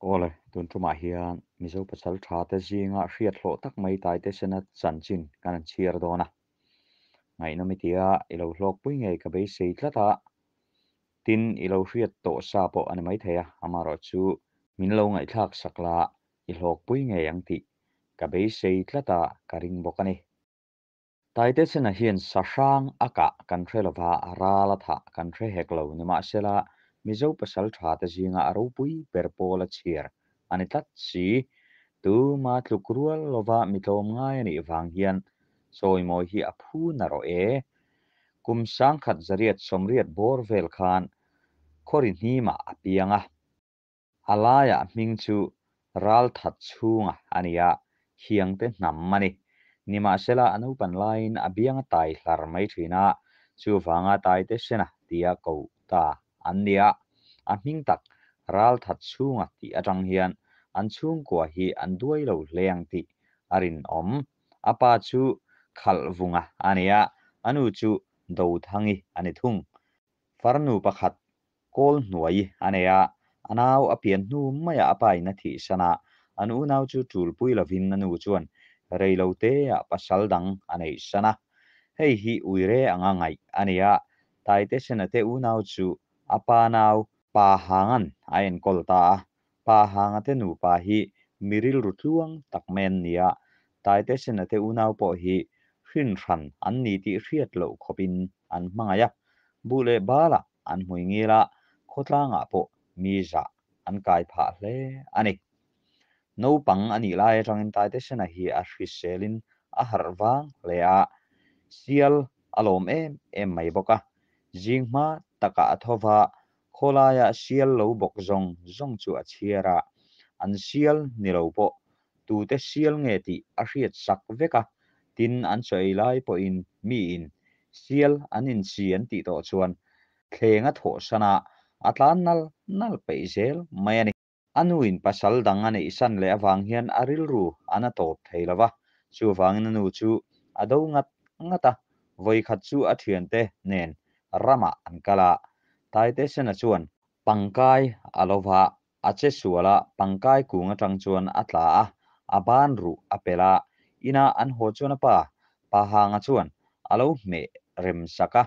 Awle, tun tumah hian Mizo pasaltha te zinga hriat hlawh tak mai Taitesena chanchin kan han chhiar dawn a. Ngaihnawm i tia i lo hlawkpui ngei ka beisei tlat a, tin i lo hriat tawh sa pawh a ni maithei a, amaherawh chu min lo ngaihthlak sak la i hlawkpui ngei ang tih ka beisei tlat a, ka ring bawk a ni. Taitesena hian sahrang a kah kan hre lova, a ral a thah kan hre hek lo. Nimahsela, Mizo pasaltha te zinga a ropui ber pawl a chhiar a ni tlat si. Tuma tluk rual lova mi tlawm ngai a nih vang hian chawimawi hi a phu na rawh e. Kum 1880 bawr vel khan Khawri hnimah a piang a. A laiah hming chu Ralthat chhunga a ni a, Khiangte hnam a ni. Nimahsela a naupan laiin a biang a tai hlar mai thin a, chuvanga Taite Sena tia ko ta an ni a. A hming tak Ralthat chhunga tih atang hian an chhungkua hi an duai lo hle ang tih a rinawm. A pa chu Khalhvunga a ni a, a nu chu Dothangi a ni thung. Farnu pakhat Kawl hnuai a nei a, a nau a pian hnu maiah a pa in a thihsan a, an unau chu tulpui lovin a nu chuan reiloteah pasal dang a neihsan a. Hei hi uire anga ngaih a ni a, Taitesena te unau chu a pa nau Pa Hangan a enkawl ta a, Pa Hanga te nupa hi mi rilru tluang tak mai an ni a, Taitesena te unau pawh hi hrin hran an ni tih hriat loh khawpin an hmangaih a, buh leh balah an hmui ngil a, khawtlangah pawh mi zah an kai phah hle a ni. Naupang a nih lai atangin Taitesena hi a hriselin a harh vang hle a, sial a lawm em em mai bawk a, zing hma takah a tho va, khawlaia sial lo bawk zawng zawng chu a chhiar a, an sial ni lo pawh tute sial nge tih a hriat sak vek a, tin an chaw ei lai pawhin miin sial an insi an tih tawh chuan thleng a thawhsan a, a tlan nal nal peih zel mai a ni. A nuin pasal dang a neih san leh avang hian a rilru a na tawp thei lo va, chuvangin a nu chu a do ngat ngat a, vawikhat chu a thiante nen ramah an kal a, Taitesena chuan pangkai a lo va, a che sual a, pangkai kung atang chuan a tla a, a ban ruh a pel a, inah an haw chuan a pa, Pa Hanga chuan a lo hmeh rem sak a,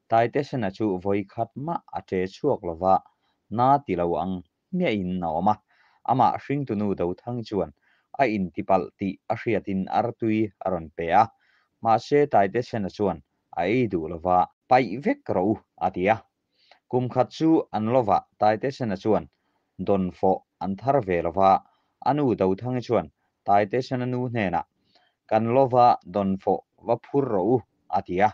Taitesena chu vawi khat mah a che chhuak lo va, na ti lo ang hmiahin a awm a, amah hringtunu Dothangi chuan a intipalh tih a hriatin artui a rawn pe a, mahse Taitesena chuan a ei duh lo va, paih vek rawh u a ti a. Kum khat chu an lo va, Taitesena chuan dawnfawh an thar ve lo va, a nu Dothangi chuan Taitesena nu hnenah, Kan lo va dawnfawh va phur rawh u, a ti a.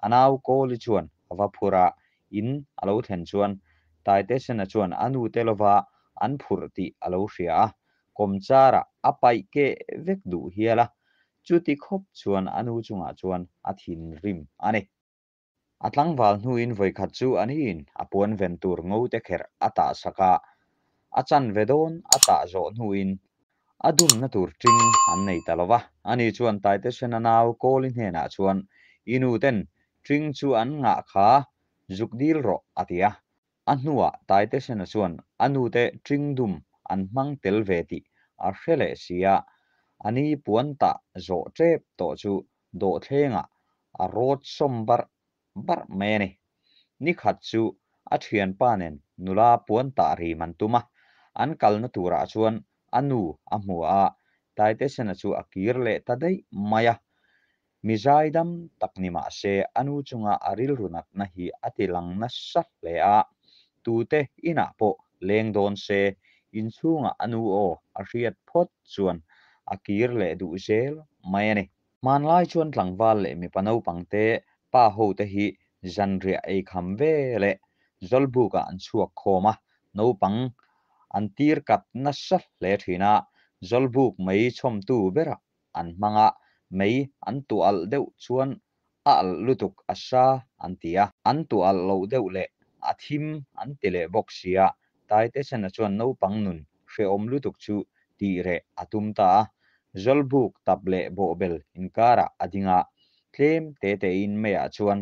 A nau Kawli chuan a va phur a, in a lo thlen chuan Taitesena chuan a nute lova an phurh tih a lo hria a, kawmcharah a paih keh vek duh hial a, chuti khawp chuan a nu chungah chuan a thinrim a ni. A tlangval hnuin vawikhat chu a niin a puan ven tur ngo te kherh a tah sak a, a chan ve dawn a tah zawh hnuin a dumna tur ting an nei ta lo va. Ani chuan Taitesena nau Kawli hnenah chuan, I nu ten ting chu an ngah kha zuk dil rawh a ti a. A hnuah Taitesena chuan a nute ting dum an hmang tel ve tih a hre leh si a, a ni puan tah zawh tep tawh chu dawhthlengah a rawt sawm barh barh mai a ni. Ni khat chu a thianpa nen nula puan tah rim an tum a, an kalna turah chuan a nu a hmu a, Taitesena chu a kir leh ta daih mai a. Mi zaidam tak ni mah se a nu chunga a rilru natna hi a ti lang nasa hle a, tute inah pawh leng dawn se inchhungah a nu aw a hriat phawt chuan a kir leh duh zel mai a ni. Hmanlai chuan tlangval leh mipa naupang te pa ho te hi zanriah ei kham ve leh Zawlbukah an chhuak khawm a, naupang an tir kat nasa hle thin a, Zawlbuk mei chhawmtu berah an hmang a, mei an tuah alh deuh chuan a alh lutuk a sa an ti a, an tuah alh loh deuh leh a thim an ti leh bawk sia, Taitesena chuan naupang nun hrehawm lutuk chu tih reh a tum ta a, Zawlbuk tap leh bawhbel inkarah a ding a, tlem te tein meiah chuan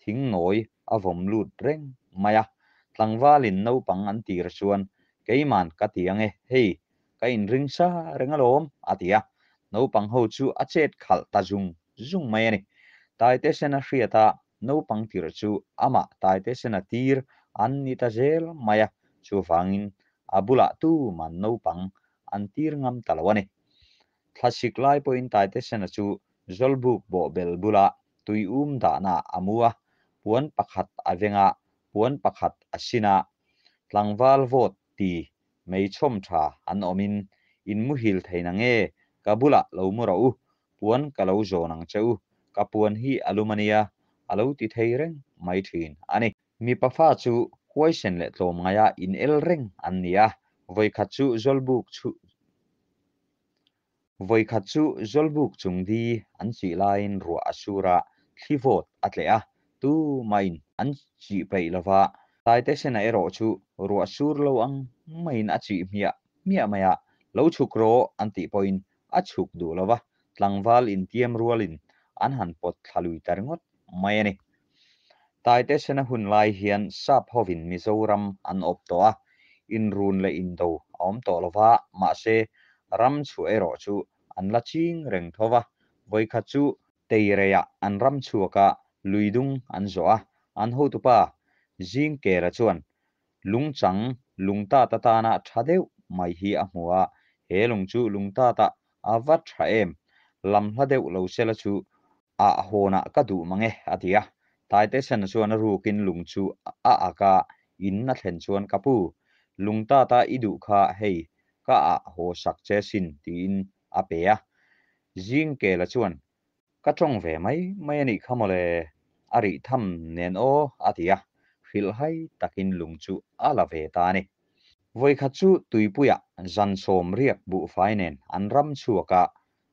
thing nawi a vawm lut reng mai a, tlangvalin naupang an tir chuan Keiman ka ti ang e, hei, ka inring sa reng alawm, a ti a. Naupang ho chu a chet khalh ta zung zung mai a ni. Taitesena hriata naupang tirh chu amah Taitesena tir an ni ta zel mai a, chuvangin a bulah tuman naupang an tir ngam ta lo a ni. Thlasik lai pawhin Taitesena chu Zawlbuk bawhbel bula tui um dahna a mu a, puan pakhat a veng a, puan pakhat a sin a, tlangval vawt ti mei chhawm tha an awmin in muhil thei na nge, ka bulah lo mu rawh u, puan ka lo zawn ang che u, ka puan hi a lum a nia, a lo ti thei reng mai thin a ni. Mipa fa chu huaisen leh tlawmngaia in el reng an ni a, vawikhat chu Zawlbuk chu Vawikhat chu Zawlbuk chung di an chih laiin ruah a sur a, thli vawt a tleh a, tumahin an chih peih lo va. Taitesena erawh chu ruah sur lo ang maiin a chih hmiah hmiah mai a, lo chhuk rawh an tih pawhin a chhuk duh lo va, tlangval intiam rualin an han pawt thla lui ta ringawt mai a ni. Taitesena hun lai hian sap hovin Mizoram an awp tawh a, inrun leh indo a awm tawh lo va, mahse ram chhuah erawh chu an la ching reng tho va. Vawikhat chu Teireiah an ram chhuak a, luidung an zawh a, an hotupa Zingkela chuan lungchang lungtat atana tha deuh mai hi a hmu a, he lung chu lungtatah a va tha em, lam hla deuh lo sela chu A hawnah ka duh mang e, a ti a. Taitesena chuan a rukin lung chu a ak a, in a thlen chuan ka pu, lung tata i duh kha hei ka ah haw sak che sin tiin a pe a. Zingkela chuan, Ka tawng ve mai mai a nih kha mawle, a rih tham nen aw, a ti a. Hrilhhai takin lung chu a la ve ta a ni. Vawikhat chu tuipuiah zan sawm riak buhfai nen an ram chhuak a,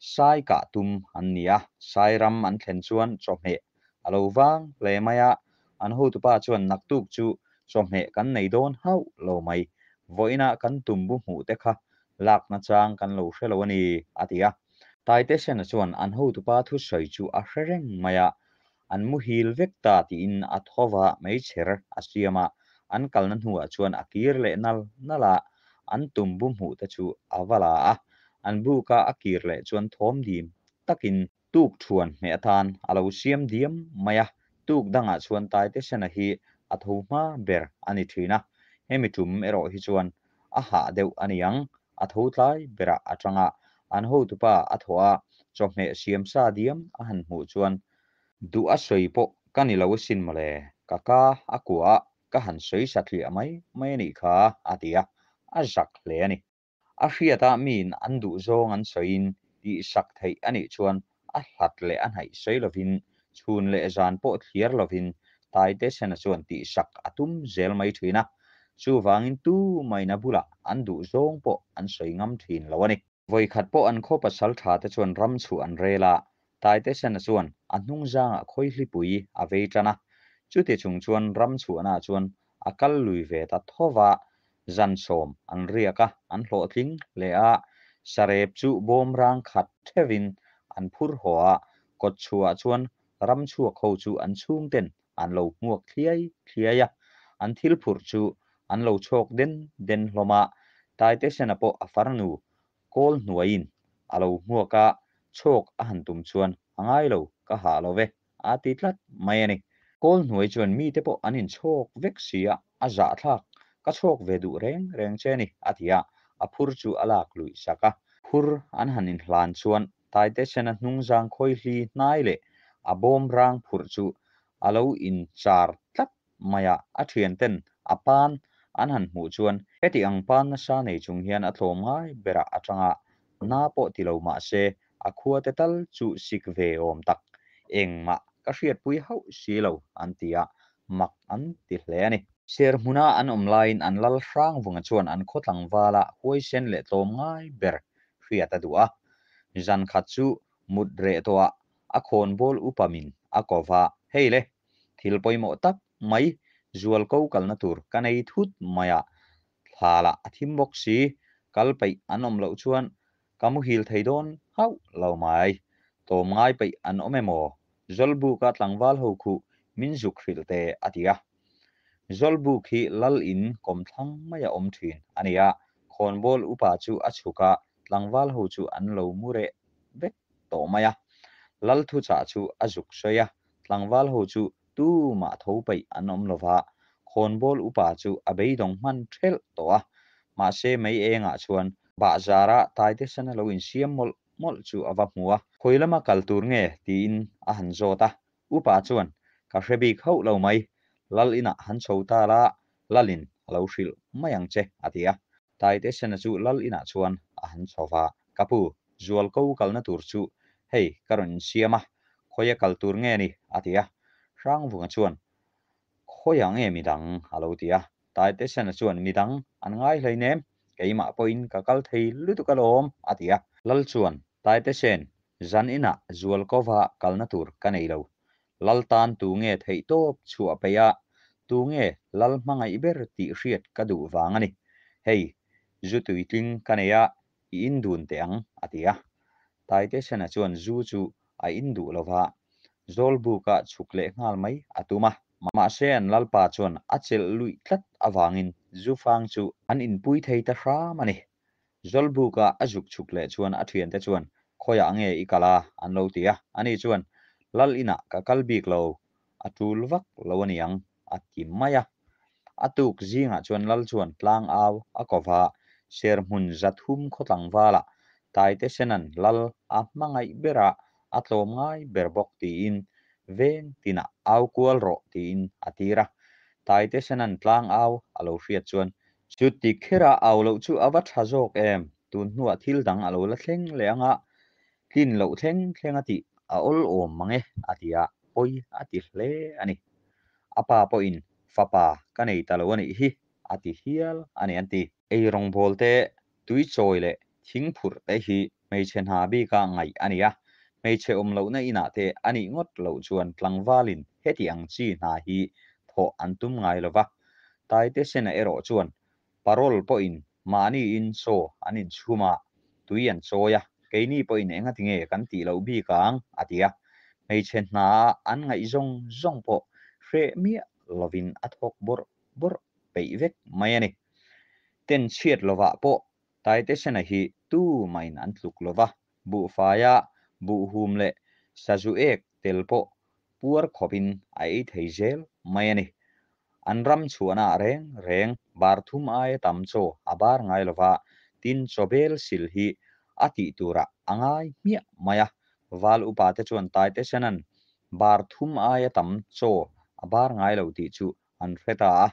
Sai kah tum an ni a, sai ram an thlen chuan chawhmeh a lo vang hle mai a, an hotupa chuan naktuk chu chawhmeh kan nei dawn hauh lo mai, vawiinah kan tumbu hmuh te kha lak nachang kan lo hre lo a ni, a ti a. Taitesena chuan an hotupa thusawi chu a hre reng mai a, an muhil vek ta tiin a tho va meichher a siam a, an kalna hnuah chuan a kir leh nal nal a, an tumbu hmuh te chu a va la a, an buka a kir leh chuan thawm dim takin tuk thuan hmeh atan a lo siam diam mai a, tuk dangah chuan Taitesena hi a tho hma ber a ni thin a, hemi tum erawh hi chuan a hah deuh a ni ang, a tho tlai berah a tang a, an hotupa a thawh a, chawhmeh siam sa diam a han hmuh chuan Duh a sawi pawh ka ni lo asin mawle, ka ka a kua a, ka han sawi satliah mai mai a nih kha, a ti a, a zak hle a ni. A hriata miin an duh zawng an sawiin tihsak theih a nih chuan a hlat leh a hnaih sawi lovin, chhun leh zan pawh thliar lovin Taitesena chuan tihsak a tum zel mai thin a, chuvangin tu maina bulah an duh zawng pawh an sawi ngam thin lo a ni. Vawikhat pawh an khaw pasal tha te chuan ram chhuah an rel a, Taitesena chuan a hnung zangah khawihlipui a vei tan a, chuti chung chuan ram chhuahnaah chuan a kal lui ve ta tho va, zan sawm an riak a, an hlawhtling hle a, sarep chu bawm rang khat theuhin an phur haw a, kawt chhuahah chuan ram chhuak ho chu an chhungten an lo hmuak thliai thliai a, an thil phurh chu an lo chhawk den den hlawm a, Taitesena pawh a farnu kawl hnuaiin a lo hmuak a, chhawk a han tum chuan a ngai lo, ka hah lo ve, a ti tlat mai a ni. Kawl hnuai chuan mite pawh an inchhawk vek si a, a zahthlak, ka chhawk ve duh reng reng che a ni, a ti a, a phur chu a lak luih sak a. Phur an han inhlan chuan Taitesena hnungzang khawihli hnai leh a bawm rang phurh chu a lo inchar tlat mai a, a thianten a pan an han hmuh chuan heti ang pan nasa nei chung hian a tlawm ngai berah atanga na pawh ti lo mah se a khua te tal chu sik ve awm tak engmah ka hriatpui hauh si lo an ti a, mak an ti hle a ni. Serhmuna an awm laiin an lal Hrangvunga chuan an khaw tlangvala huaisen leh tlawm ngai ber hriat a duh a, zan khat chu mut reh tawhah a khawnbawl upa min a ko va, hei le, thil pawimawh tak mai zual ko kalna tur ka nei thut mai a, thla lah a thim bawk si, kal peih an awm loh chuan ka muhil thei dawn hauh lo mai, tawm ngai peih an awm emaw, Zawlbuka tlangval ho khuh min zuk hrilh te a ti a. Zawlbuk hi lal in kawmthlang maia awm thin a ni a, khawnbawl upa chu a chhuk a, tlangval ho chu an lo mu reh vek tawh mai a. Lal thuchah chu a zuk sawi a, tlangval ho chu tumah tho peih an awm lova, khawnbawl upa chu a beidawng hman thelh tawh a, mahse mei engah chuan bahzara Taitesena lo insiam mawlh mawlh chu a va hmu a. Khawi lama kal tur nge? tiin a han zawt a. Upa chuan, Ka hre bik hauh lo mai, lal inah han chho ta la, lalin a lo hrilh mai ang che, a ti a. Taitesena chu lal inah chuan a han chho va, Ka pu, zualko kalna tur chu hei ka rawn insiam a, khawia kal tur nge ni? a ti a. Hrangvunga chuan, Khawiah nge midang? a lo ti a. Taitesena chuan, Midang an ngai hleinem, keimah pawhin ka kal thei lutuk alawm, a ti a. Lal chuan, Taitesen, zan inah zualkova kalna tur ka nei lo. Lal tan tu nge theih tawp chhuah peih a, tu nge lal hmangaih ber tih hriat ka duh vang a ni. Hei, zu tuitling ka nei a, i in dun teh ang, a ti a. Taitesena chuan zu chu a in duh lo va, Zawlbuka chhuk leh nghal mai a tum a. Mahse an lalpa chuan a chelh luih tlat avangin zu fang chu an inpui thei ta hram a ni. Zawlbuka a zuk chhuk leh chuan a thiante chuan, Khawiah nge i kal a? an lo ti a. Ani chuan, Lal inah ka kal bik lo, a tul vak lo a niang, a ti mai a. A tuk zingah chuan Lal chuan tlang au a ko va, Serhmun 300 khaw tlangvalah Taitesena'n Lal a hmangaih berah a tlawm ngai ber bawk tiin veng tinah au kual rawh tiin a tir a. Taitesena'n tlang au a lo hriat chuan Chuti khera au loh chu a va tha zawk em? Tun hnuah thil dang a lo la thleng leh anga tlin loh thleng thleng a tih a awl awm mang e a ti a, pawi a ti hle a ni. A pa pawhin fapa ka nei ta lo a nih hi a ti hial a ni an ti. Ei rawngbawl te, tui chawi leh thing phurh te hi hmeichhe hna bika ngaih a ni a, hmeichhe awm lohna inah te a nih ngawt loh chuan tlangvalin heti ang chi hna hi thawh an tum ngai lo va. Taitesena erawh chuan parole pawhin mahniin chaw an inchhum a, tui an chawi a, keini pawhin engati nge kan tih loh bik ang a ti a. Hmeichhe hna an ngaih zawng zawng pawh hreh miah lovin a thawk bawrh bawrh peih vek mai a ni. Ten chhiat lovah pawh Taitesena hi tu mahin an tluk lo va, buhfaia buhhum leh sazu ek tel pawh puar khawpin a ei thei zel mai a ni. An ram chhuahnaah reng reng bar thum aia tam chaw a bar ngai lo va, tin chawbel sil hi a tih turah a ngai hmiah mai a. Val upate chuan Taitesena'n bar thum aia tam chaw a bar ngai lo tih chu an hre ta a,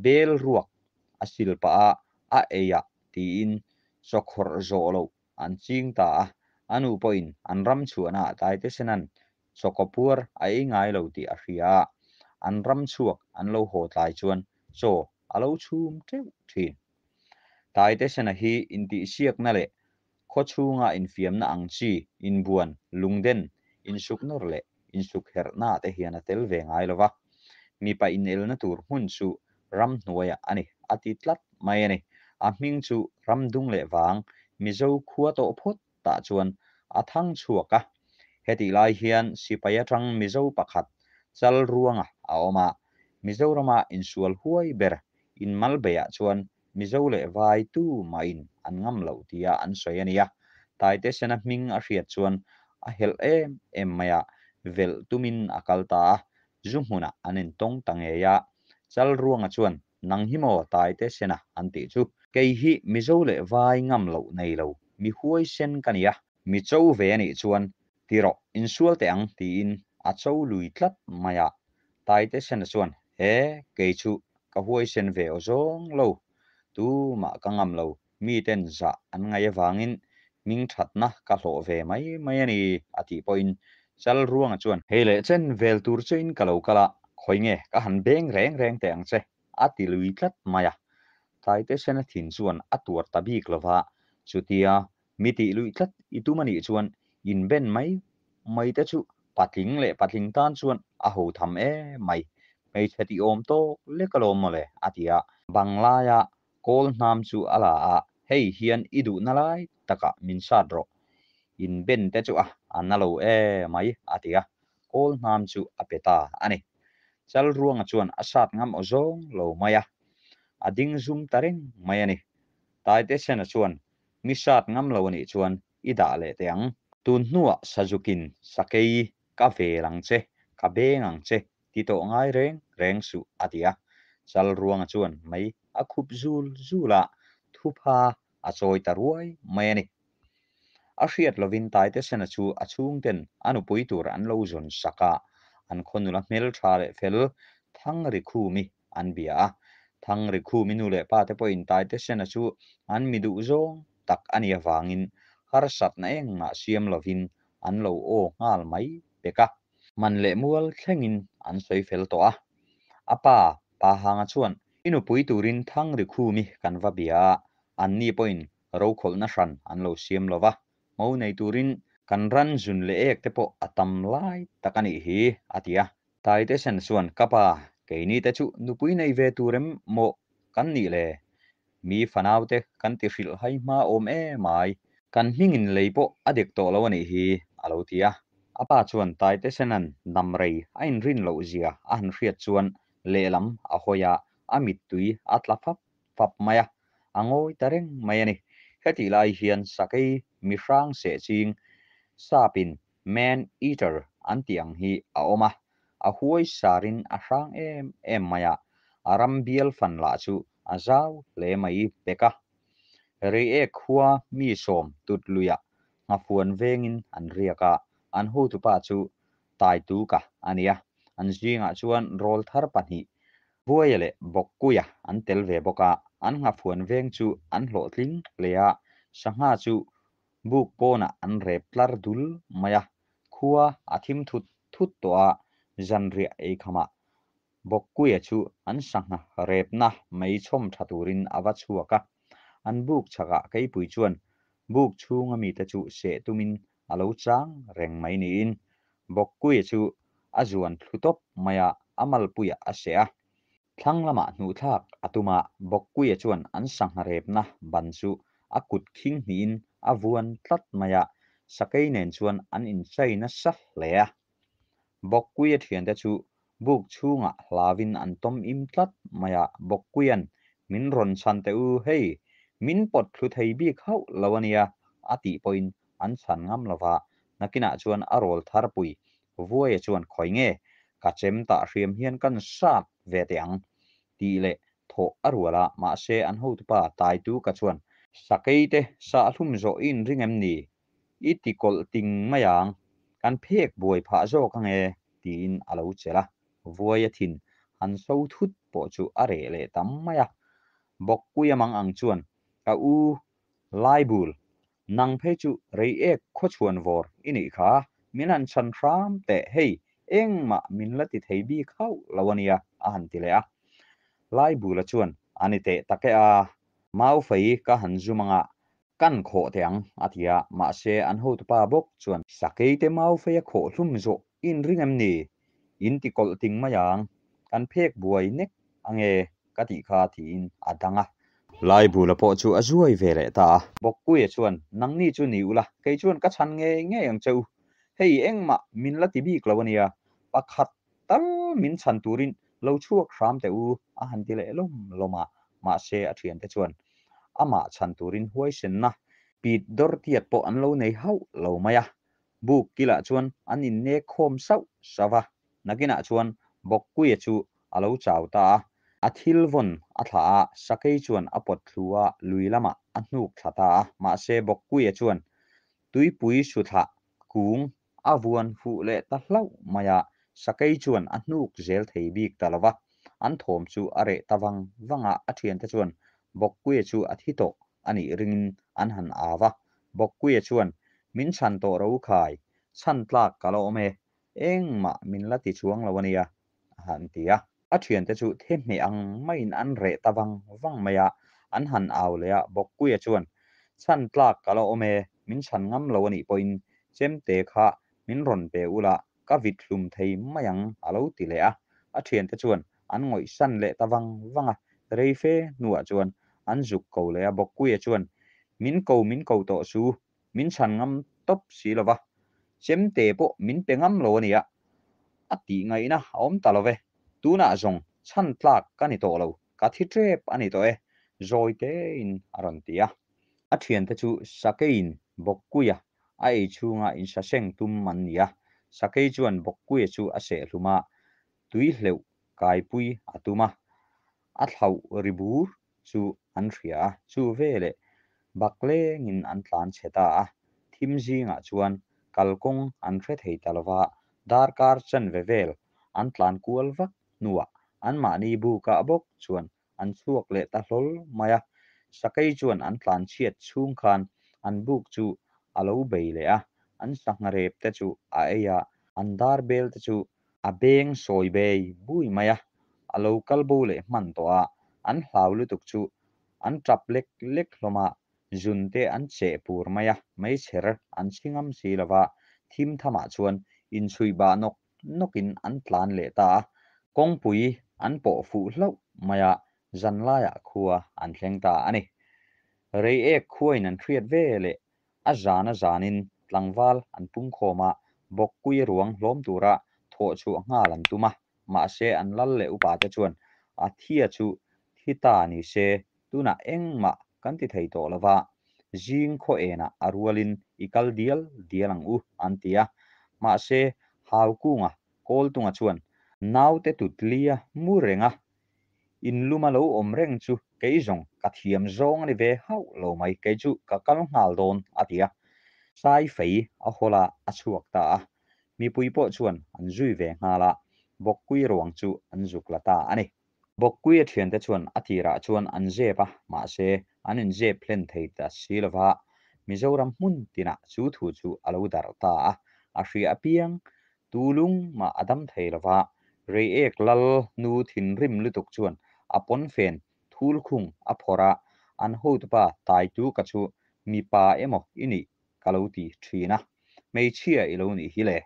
bel ruak a sil pah a, a ei ah tiin chawkhawrh zawh loh an ching ta a, a nu pawhin an ram chhuahna ah Taitesena'n chawkaw puar a ei ngai lo tih a hria a, an ram chhuak an lo haw tlai chuan chaw a lo chhum teuh thin. Taitesena hi intihsiakna leh khaw chhunga infiamna ang chi, inbuan, lungden, insuknawr leh insukherhna te hian a tel ve ngai lo va, mipa inelna tur hmun chu ramhnuaiah a ni a ti tlat mai a ni. A hming chu Ramdung leh Vang, Mizo khua tawh phawt tah chuan a thang chhuak a. Hetih lai hian sipai atang Mizo pakhat Chalruanga a awm a, Mizorama insual huai ber inmalbeiah chuan Mizo leh Vai tu mahin an ngam loh tia an sawi a nia. Taitesena hming a hriat chuan a helh em em mai a, velh tumin a kal ta a, zu hmunah an intawng ta ngei a. Chalruanga chuan, Nang hi maw Taitesena an tih chu? Kei hi Mizo leh Vai ngam loh nei lo, mi huaisen ka nia. Mi cho ve a nih chuan ti rawh, insual teh ang tiin a cho lui tlat mai a. Taitesena chuan, He, kei chu ka huaisen ve aw zawng lo, tumah ka ngam lo, miten zah an ngaih avangin hming thatna ka hlawh ve mai mai a ni a tih pawhin Chalruanga chuan, Hei leh chen vel tur chein ka lo kal a, khawi nge ka han beng reng reng teh ang che a ti lui tlat mai a. Taitesena thin chuan a tuar ta bik lova, chutia Mi tih luih tlat i tum a nih chuan inben mai mai te chu patling leh patling tan chuan a ho tham em mai. Hmeichhe tih awm tawk lek alawm mawle a ti a. Banglaia kawl hnam chu a la a, hei hian i duhna lai takah min sat rawh. Inben te chu a a na lo em mai a ti a, kawl hnam chu a pe ta a ni. Chalruanga chuan a sat ngam aw zawng lo mai a, a ding zum ta reng mai a ni. Taitesena chuan, Mi sat ngam lo a nih chuan i dah leh teh ang. Tun hnuah Sazukin sakei ka vel ang che, ka beng ang che ti tawh ngai reng reng suh a ti a. Chalruanga chuan mei a khup zul zul a, thupha a chawi ta ruai mai a ni. A hriat lovin Taitesena chu a chhungten a nupui tur an lo zawn sak a, an khaw nula hmeltha leh fel Thangrikhumi an bia a. Thangrikhumi nu leh pa te pawhin Taitesena chu an mi duh zawng tak a nih avangin harsatna engmah siam lovin an lo aw nghal mai pek a. Man leh mual thlengin an sawi fel tawh a. A pa, Pa Hanga chuan, I nupui turin Thangrikhumi kan va bia a, anni pawhin rokhawlhna hran an lo siam lo va, mo nei turin kan ran zun leh ek te pawh a tam lai tak a nih hi, a ti a. Taitesen chuan, Ka pa, keini te chu nupui nei ve tur em maw kan nih le? Mi fanau te kan ti hrilh hai hma awm emai, kan hmingin lei pawh a dek tawh lo a nih hi, a lo ti a. A pa chuan Taitesena'n dam rei a inrin loh zia a han hriat chuan lehlam a hawi a, a mittui a tla fap fap mai a, a ngawi ta reng mai a ni. Hetih lai hian sakei mihrang seh ching sapin man eater an tih ang hi a awm a, a huai sarin a hrang em em mai a, a ram bial fan lah chu a zau hle mai pek a. Reiek khua mi sawm tut luiah nghafuan vengin an riak a, an hotupa chu Taituka a ni a, an zingah chuan rawlthar pahnih Buaia leh Bawkkuia an tel ve bawk a, an nghafuan veng chu an hlawhtling hle a, sangha chu buk pawnah an rep tlar dul mai a, khua a thim thut thut tawh a, zanriah eikhamah Bawkkuia chu an sangha repna mei chhawm tha turin a va chhuak a, an buk chhakah keipui chuan buk chhunga mite chu seh tumin a lo chang reng mai niin Bawkkuia chu a zuan thlu tawp mai a, a malpuiah a seh a. Thlang lamah hnuhthlak a tum a, Bawkkuia chuan an sangha repna ban chu a kut khing hnihin a vuan tlat mai a, sakei nen chuan an inchai nasa hle a. Bawkkuia thiante chu buk chhungah hlauin an tawm im tlat mai a, Bawkkuia'n min rawn chhan teh u, hei, min pawt thlu thei bik hauh lo a nia, a tih pawhin an chhan ngam lo va, nakinah chuan a rawl thar pui Vuaia chuan khawi nge ka chem tah hriam hian kan sat ve teh ang tih leh thawh a rual a, mahse an hotupa Taituka chuan Sakei te sahhlum zawh i inring em ni? I ti kawlh ting mai ang, kan phek buai phah zawk ange tiin a lo chelh a, Vuaia thin han so thut pawh chu a reh leh tam mai a, Bawkpuia mang ang chuan ka u Laibul, nang phei chu Reiek khawchhuan vawr i nih kha, min han chhan hram teh hei, engmah min la ti thei bik hauh lo a nia, a han ti leh a. Laibula chuan, A ni teh tak e a, Maufei ka han zum anga kan khawh teh ang, a ti a, mahse an hotupa bawk chuan, Sakeite Maufeia khawh hlum zawh i inring em ni? In ti kawlh ting mai ang, kan phek buai nek ange, ka tih kha tiin a dang a. Laibula pawh chu a zuai ve leh ta a. Bawkpuia chuan, Nangni chu ni ula, kei chuan ka chhan ngei ngei ang che u. Hei engmah min la ti bik lo a nia, pakhat tal min chhan turin lo chhuak hram teh u a han ti leh lawm lawm a, mahse a thiante chuan amah chhan turin huaisenna pit dawr tiat pawh an lo nei hauh lo mai a. Buk kilah chuan an innek khawm sauh sauh a, Nakinah chuan Bawkkuia chu a lo chau ta a, a thil vawn a thlah a, sakei chuan a pawt thlu a, lui lamah a hnuk thla ta a. Mahse Bawkkuia chuan tuipui su thlah kung a vuan fuh leh ta hlauh mai a, sakei chuan a hnuk zel thei bik ta lo va, an thawm chu a reh ta vang vang a, a thiante chuan Bawkkuia chu a thi tawh a nih ringin an han au va. Bawkkuia chuan, Min chhan tawh ro khai, chhan tlak ka la awm e, Engmah min la ti chuang lo a nia, a han ti a. A thiante chu the hmeh ang maiin an reh ta vang vang mai a, an han au leh a, Bawkpuia chuan, Chhan tlak ka la awm e, min chhan ngam lo a nih pawhin chemte kha min rawn pe ula ka vit hlum thei mai ang, a lo ti leh a. A thiante chuan an ngawihsan leh ta vang vang a, rei fe hnuah chuan an zuk ko leh a, Bawkpuia chuan, Min ko min ko tawh su, min chhan ngam tawp si lo va, chemte pawh min pe ngam lo a nia, a tih ngaihna a awm ta lo ve. Tunah zawng chhan tlak ka ni tawh lo, ka thi tep a ni tawh e, zawi tein a rawn ti a. A thiante chu Sakeiin Bawkkuia a ei chhunga insaseng tum an ni a. Sakei chuan Bawkkuia chu a seh hlum a, tui hleuh kaipui a tum a, a thlauh ri bur chu an hria a, chu veleh baklengin an tlan chhe ta a. Thim zingah chuan kalkawng an hre thei ta lova, darkar chanve vel an tlan kual vak hnuah anmahni bukah bawk chuan an chhuak leh ta hlawl mai a. Sakei chuan an tlan chhiat chhung khan an buk chu a lo bei leh a, an sangha rep te chu a ei a, an dar bel te chu a beng sawi bei bui mai a, a lo kal bo leh hman tawh a, an hlau lutuk chu an tap lek lek hlawm a, zun te an cheh pur mai a, meichher an chhi ngam si lo va, thim thamah chuan inchhuih bah nawk nawkin an tlan leh ta a, kawngpui an pawh fuh hlauh mai a, zanlaiah khua an thleng ta a ni. Reiek khuain an hriat ve leh a zan a zanin tlangval an pungkhawm a, Bawkkui ruang hlawm tura thawh chhuah nghal an tum a, mahse an lal leh upate chuan a thia chu thi ta ni se, tunah engmah kan ti thei tawh lo va, zing khaw enah a rualin i kal dial dial ang u an ti a, mahse Haukunga Kawltunga chuan naute tutlia mu renga In luma lo awm reng chu kei zawng ka thiam zawng a ni ve hauh lo mai, kei chu ka kal nghal dawn, a ti a. Saifei a hawl a, a chhuak ta a. Mipui pawh chuan an zui ve nghal a, Bawkkui ruang chu an zuk la ta a ni. Bawkkuia thiante chuan a tirah chuan an zep a, mahse an inzep hlen thei ta si lova, Mizoram hmun tinah chu thu chu a lo darh ta a, a hria apiang Tu lung mah a dam thei lo va, Reiek lal nu thinrim lutuk chuan a pawnfen thul khung a phawrh a, an hotupa Taituka chu mipa emaw i nih ka lo ti thin a, hmeichhia i lo nih hi le.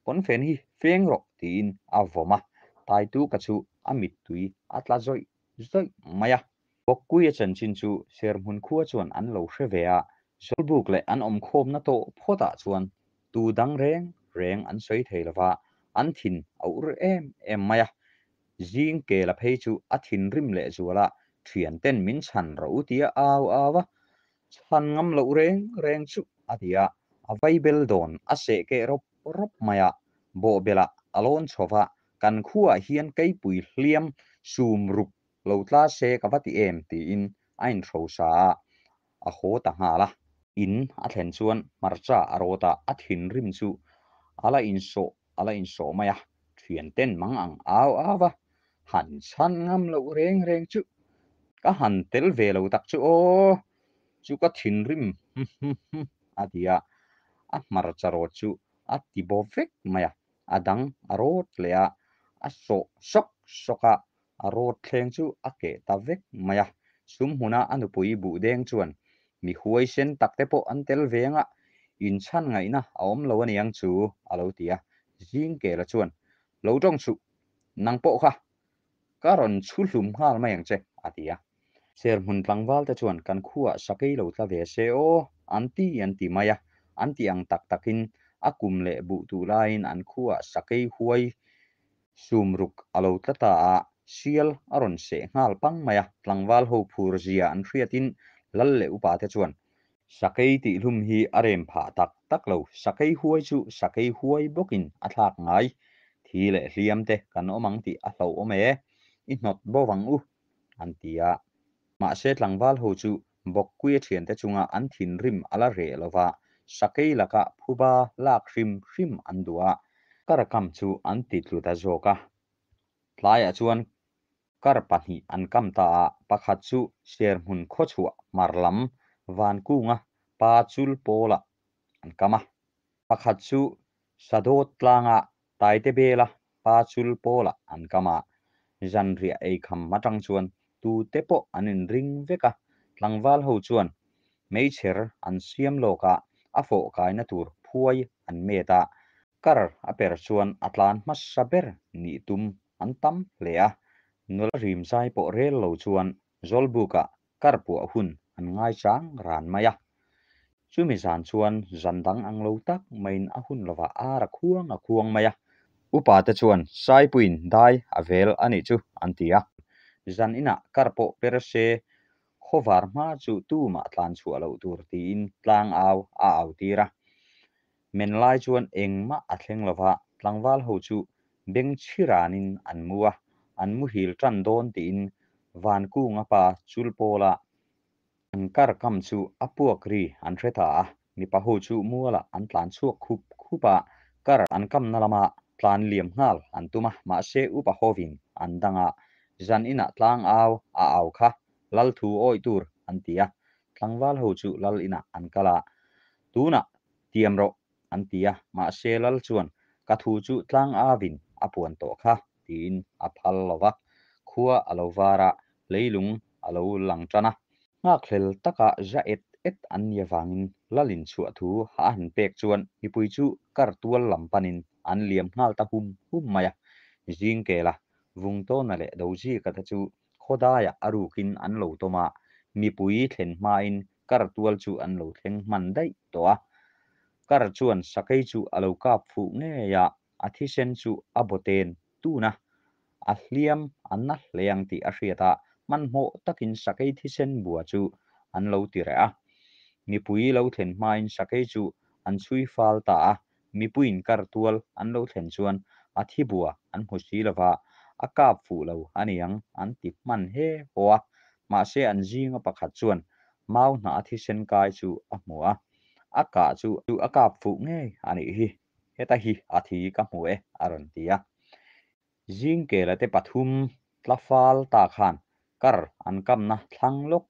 Pawnfen hi feng rawh tiin a vawm a, Taituka chu a mittui a tla zawih zawih mai a. Bawkkuia chanchin chu Serhmun khua chuan an lo hre ve a, Zawlbuk leh an awmkhawmna tawh phawtah chuan tu dang reng reng an sawi thei lo va, an thin a ur em em mai a. Zing kela phei chu a thinrim leh zual a, thianten min chhan rawh u tia au au a, chhan ngam loh reng reng chu a ti a, a vaibel dawn a seh keh rawp rawp mai a, bawhbelah a lawn chho va, kan khuaah hian keipui hliam sum ruk lo tla se ka va ti em tiin a inhrosa a, a haw ta nghal a. In a thlen chuan hmarcha a rawt a, a thinrim chu a la insawh a la insawh mai a, thianten mang ang au au a, han chhan ngam loh reng reng chu ka han tel ve lo tak chu aw, chu ka thinrim hmhmhmh a ti a, a hmarcha rawt chu a ti baw vek mai a, a dang a rawt leh a, a sawh sawk sawk a, A rawt thleng chu a keh ta vek mai a, sum hmuna a nupui buh deng chuan mi huaisen tak te pawh an tel ve anga inchhan ngaihna a awm lo aniang chu a lo ti a. Zingkela chuan, Lo tawng suh, nang pawh kha ka rawn chhu hlum nghal mai ang che, a ti a. Serhmun tlangval te chuan kan khuaah sakei lo tla ve se aw, an ti an ti mai a, an ti ang tak takin a kum leh buh tuh laiin an khuaah sakei huai Sumruk a lo tla ta a, sial a rawn seh nghal pang mai a, tlangval ho phur zia an hriatin lal leh upa te chuan, Sakei tihhlum hi a rem phah tak tak lo, sakei huai chu sakei huai bawkin a thlak ngai, thi leh hliam te kan awm ang tih a hlauhawm e, i hnawt bo vang u, an ti a. Mahse tlangval ho chu Bawkkuia thiante chunga an thinrim a la reh lo va, sakei laka phuba lak hrim hrim an duh a, kar kam chu an ti tlu ta zawk a. Tlaiah chuan kar pahnih an kam ta a, pakhat chu Serhmun khawchhuah hmar lam Vankunga pa chul pawlah an kam a, pakhat chu Sadawt tlanga Taite bela pa chul pawlah an kam a, zanriah eikham atang chuan tute pawh an inring vek a, tlangval ho chuan meichher an siam lawk a, a fawh kaina tur phuai an met a, kar a per chuan a tlan hmasa ber nih tum an tam hle a, nula rim zai pawh rel lo chuan Zawlbukah kar puah hun an ngaichang ran mai a. Chumi zan chuan zan dang ang lo tak maiin a hun lovah ar a khuang a khuang mai a. Upate chuan Saipuiin dai a vel a nih chu an ti a. Zan inah kar pawh per se khawvar hma chu tumah tlan chhuah loh tur tiin tlang au a au tir a. Men lai chuan engmah a thleng lo va, tlangval ho chu beng chhiranin an mu a, an muhil tan dawn tiin Vankunga pa chul pawla An kar kam chu a puak ri an hre ta a, mipa ho chu mualah an tlan chhuak khup khup a, kar an kamna lama tlan liam nghal an tum a, mahse upa hovin an dang a, zan inah tlang au a au kha lal thu awih tur an ti a, tlangval ho chu lal inah an kal a, tunah tiam rawh an ti a, mahse lal chuan ka thu chu tlang avin a puan tawh kha tiin a phal lo va, khua a lo var a, leilung a lo lang tan a. Nghakhlel taka za et et an ni avangin lalin chhuah thu a han pek chuan mipui chu kar tual lam panin an liam nghal ta hum hum mai a. Zingkela, Vungtawna leh Dozika te chu khawdaiah a rukin an lo tawm a, mipui thlen hmain kar tual chu an lo thleng hman daih tawh a. Kar chuan sakei chu a lo kap fuh ngei a, a thisen chu a baw ten tun a, a hliam a na hle ang tih a hriat a, hmanhmawh takin sakei thisen bua chu an lo ti reh a. Mipui lo thlen hmain sakei chu an chhui fal ta a, mipuiin kar tual an lo thlen chuan a thi bua an hmu si lo va, a kap fuh lo a niang an ti hman he haw a, mahse an zinga pakhat chuan mau hnah a thisen kai chu a hmu a, a kah chu a kap fuh ngei a nih hi. Heta hi a thi ka hmu e, a rawn ti a. Zingkela te pathum tla fal ta khan kar an kamna thlang lawk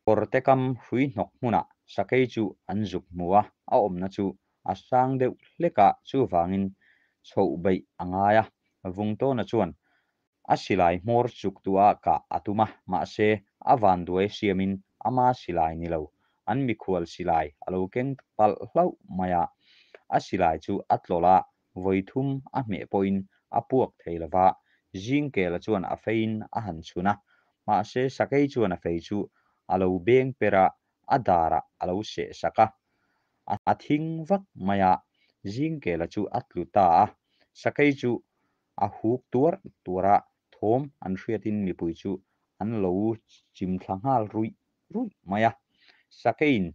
kawrte kam hrui hnawk hmunah sakei chu an zuk hmu a, a awmna chu a sang deuh hlek a, chuvangin chhoh beih a ngai a. Vungtawna chuan A silai hmawr chuk tua kah a tum a, mahse a vanduai siamin ama silai ni lo, an mikhual silai a lo keng palh hlauh mai a. A silai chu a tlawlh a, vawi thum a hmeh pawhin a puak thei lo va, Zingkela chuan a feiin a han chhun a, mahse sakei chuan a fei chu a lo beng per a, a darah a lo seh sak a, a thing vak mai a, Zingkela chu a tlu ta a, sakei chu A huk tuar tuar a, thawm an hriatin mipui chu an lo chim thla nghal ruih ruih mai a. Sakeiin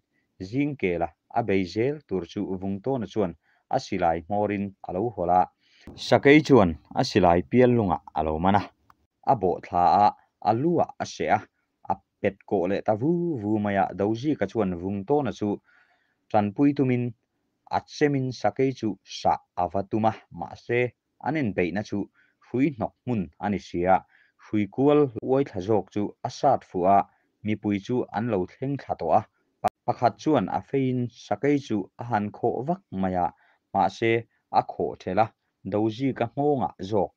Zingkela a bei zel tur chu Vungtawna chuan a silai hmawrin a lo hawlh a. Sakei chuan a silai pial lungah a lo man a, a bawh thla a, a lu ah a seh a, a pet kawh leh ta vu vu mai a. Dozika chuan Vungtawna chu tanpui tumin A chemin sakei chu sah a va tum a, mahse an inbeihna chu hrui hnawk hmun a ni si a, hrui kual uai thla zawk chu a sat fuh a, mipui chu an lo thleng thla tawh a, pakhat chuan a feiin sakei chu a han khawh vak mai a, mahse a khawh thelh a, Dozika nghawngah zawk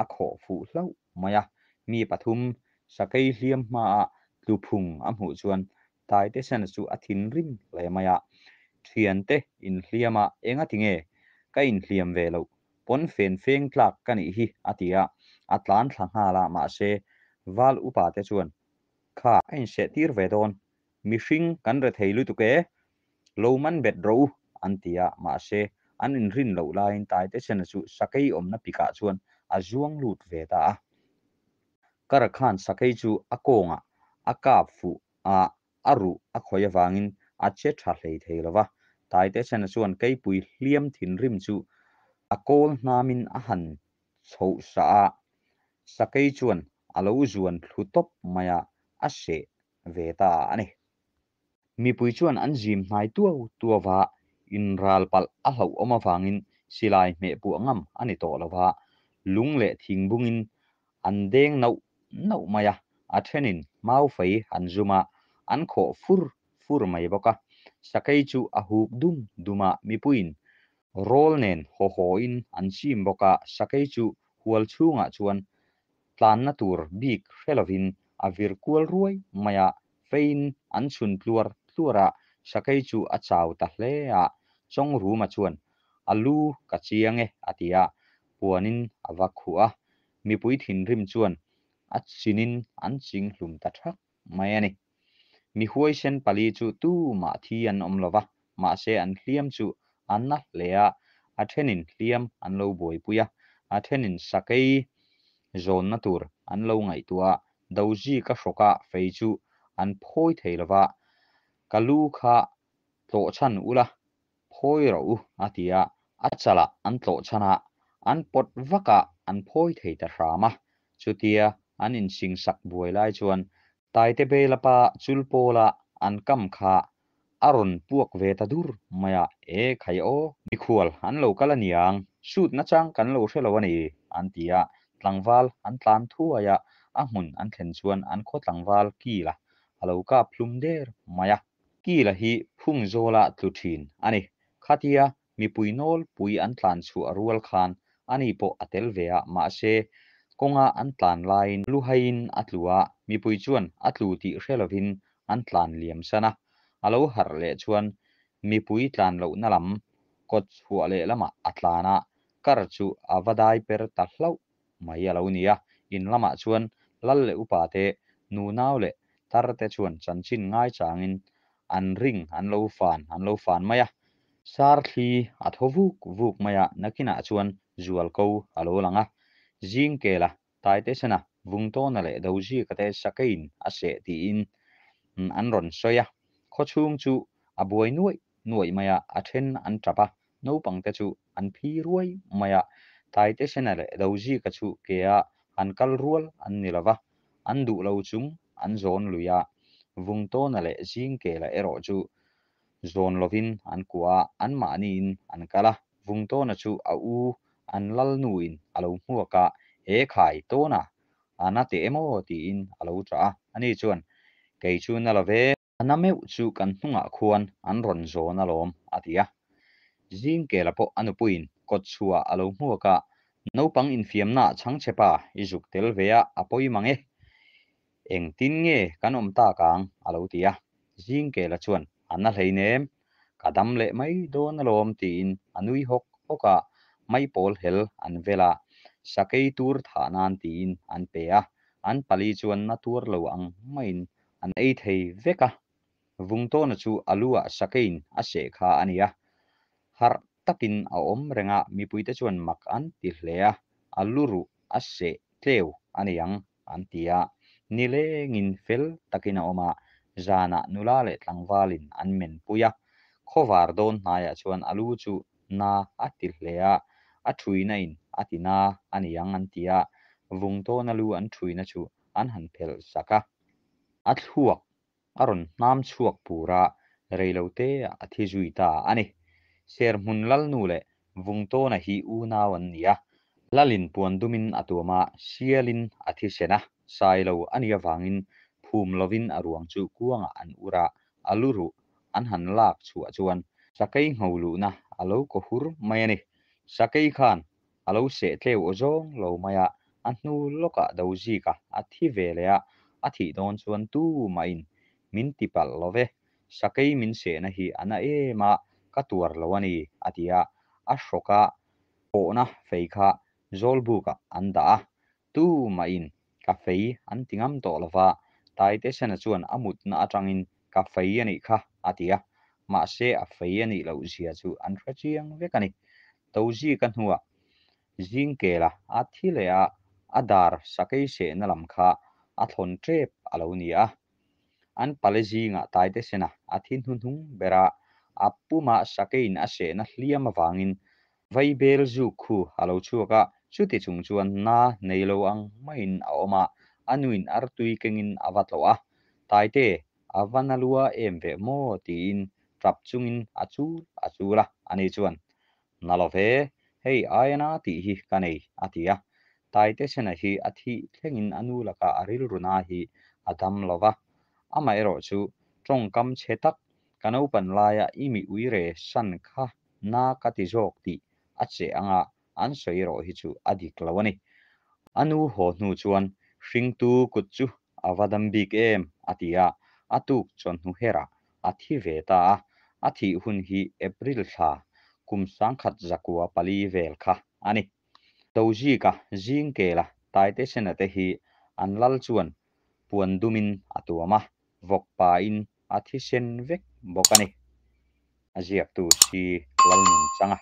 a khawh fuh hlauh mai a, mi pathum sakei hliam hmaah tluphung a hmuh chuan Taitesena chu a thinrim hle mai a, Thiante inhliam a, engati nge ka inhliam ve loh, pawn fen feng tlak ka nih hi a ti a, a tlan thla nghal a, mahse Val upa te chuan kha a inseh tir ve dawn, mihring kan re thei lutuk e, lo man bet rawh u an ti a, mahse an inrin loh laiin Taitesena chu sakei awmna pikah chuan a zuang lut ve ta a. Kar khan sakei chu a kawngah a kap fuh a, a ruh a khawih avangin a che tha hlei thei lo va. Taitesena chuan keipui hliam thinrim chu a kawl hnamin a han chhoh sah a, sakei chuan a lo zuan thlu tawp mai a, a seh ve ta a ni. Mipui chuan an zim hnai tuau tuau va, inral palh a hlauhawm avangin silai hmeh puah ngam a ni tawh lo va, lung leh thing bungin an deng nauh nauh mai a, a thenin maufei an zum a, an khawh fur fur mai bawk a. Sakei chu a huk dum dum a, mipuiin rawl nen haw hawin an chim bawk a, sakei chu hual chhungah chuan tlanna tur bik hre lovin a vir kual ruai mai a, Fein an chhun tluar tluar a, sakei chu a chau ta hle a, Chawngruma chuan, A lu ka chiang e, a ti a, puanin a va khuh a, mipui thinrim chuan a chinin an ching hlum ta thak mai a ni. Mi huaisen pali chu tumah thi an awm lo va, mahse an hliam chu a na hle a, a thenin hliam an lo buaipui a. A thenin sakei zawnna tur an lo ngaihtuah a, Dozika hrawka fei chu an phawi thei lova, Ka lu kha tlawh chhan ula, phawi rawh u, a ti a. A chalah an tlawh chhan a, an pawt vak a, an phawi thei ta hram a. Chutia an insingsak buai lai chuan Taite Belapa chul pawla an kam kha a rawn puak ve ta dur mai a, E khai aw, mikhual an lo kal a niang, shoot nachang kan lo hre lo a ni, an ti a. Tlangval an tlan thuai a, a hmun an thlen chuan an khaw tlangval Kila a lo kap hlum der mai a. Kila hi phung zawla tlu thin a ni. Khatia mipui nawlpui an tlan chhuah rual khan ani pawh a tel ve a, mahse kawnga an tlan laiin luhaiin a tlu a, mipui chuan a tlu tih hre lovin an tlan liam san a. A lo harh leh chuan mipui tlan lohna lam kawt chhuah leh lamah a tlan a, kar chu a va dai per ta hlauh mai a lo ni a. In lamah chuan lal leh upa te, nunau leh tar te chuan chanchin ngaichangin an ring an lo fan an lo fan mai a. Sar thli a thaw vuk vuk mai a, nakinah chuan zualko a lo lang a. Zingkela Taitesena, Vungtawna leh Dozika te sakeiin a seh tiin an rawn sawi a. Khawchhung chu a buai nuaih nuaih mai a, a then an tap a, naupangte chu an phi ruai mai a. Taitesena leh Dozika chu ke a han kal rual an ni lo va, an duh lo chung an zawn lui a. Vungtawna leh Zingkela erawh chu zawn lovin an kuah a, anmahniin an kal a. Vungtawna chu a u an lalnuin a lo hmuak a, He khai tawna a na teh emaw tiin a lo chah a. Ani chuan, Kei chu na lo ve. A na meuh chu kan hnungah khuan an rawn zawn alawm, a ti a. Zingkela pawh a nupuiin kawtchhuah a lo hmuak a, Naupang infiamnaah chhangchhepa i zuk tel ve a, a pawi mang e. Engtin nge kan awm tak ang? a lo ti a. Zingkela chuan, A na hleinem, ka dam leh mai dawn alawm tiin a nui hawk hawk a, maipawl hel an vel a, sakei tur thah nan tiin an pe a, an pali chuan na tuar lo ang maiin an ei thei vek a. Vungtawna chu a lu ah sakeiin a seh kha a ni a, harh takin a awm reng a, mipuite chuan mak an ti hle a, a lu ruh a seh tleu a ni ang an ti a. Nilengin fel takin a awm a, zanah nula leh tlangvalin an men pui a, khawvar dawn hnaiah chuan a lu chu na a ti hle a, a thuina in a ti na a ni ang an ti a, Vungtawna lu an thuina chu an han phelh sak a, a thluak a rawn hnam chhuak pur a, reilote ah a thi zui ta a ni. Serhmun Lalnu leh Vungtawna hi unau an ni a, Lalin puan dumin a tuam a, sialin a thisen a, sailo a nih avangin phum lovin a ruang chu kuangah an ur a, a lu ruh an han lak chhuah chuan sakei ngho luhna a lo kaw hur mai a ni. Sakei khan a lo seh tleu aw zawng lo mai a, a hnu lawkah Dozika a thi ve leh a, a thih dawn chuan tu mahin min ti palh lo ve, sakei min sehna hi a na em a, ka tuar lo a ni, a ti a, a hrawk a, pawhna fei kha Zawlbukah an dah a, tu mahin ka fei an ti ngam tawh lo va, Taitesena chuan a mutna atangin ka fei a nih kha a ti a, mahse a fei a nih loh zia chu an hre chiang vek a ni. Tozika hnuah Zingkela a thi leh a, a dar sakei sehna lam kha a thlawn tep a lo ni a. An pale zingah Taitesena a thi hnuhnung ber a, a puma sakeiin a sehna hliam avangin Vaibel zuk khu a lo chhuak a, chuti chung chuan na nei lo ang maiin a awm a, a nuin artui kengin a va tlawh a, Taite, a va na lua em ve maw? tiin tap chungin a chul a chul a, ani chuan, Na lo ve, hei aia na tih hi ka nei, a ti a. Taite Sena hi a thih thlengin a nu lakah a rilru na hi a dam lo va, amaherawhchu tawngkam chhe tak ka naupan laia i mi uire san kha na ka ti zawk tih a che anga an sawi erawh hi chu a dik lo a ni. A nu haw hnu chuan hringtu kut chu a va dam bik em a ti a, a tuk chawhnu herah a thi ve ta a, a thih hun hi April thla kum 1904 vel kha a ni. Tozika, Zingkela, Taitesena te hi an lal chuan puan dumin a tuam a, vawk pain a thisen vek bawk a ni. A ziaktu si Lalnun Changa.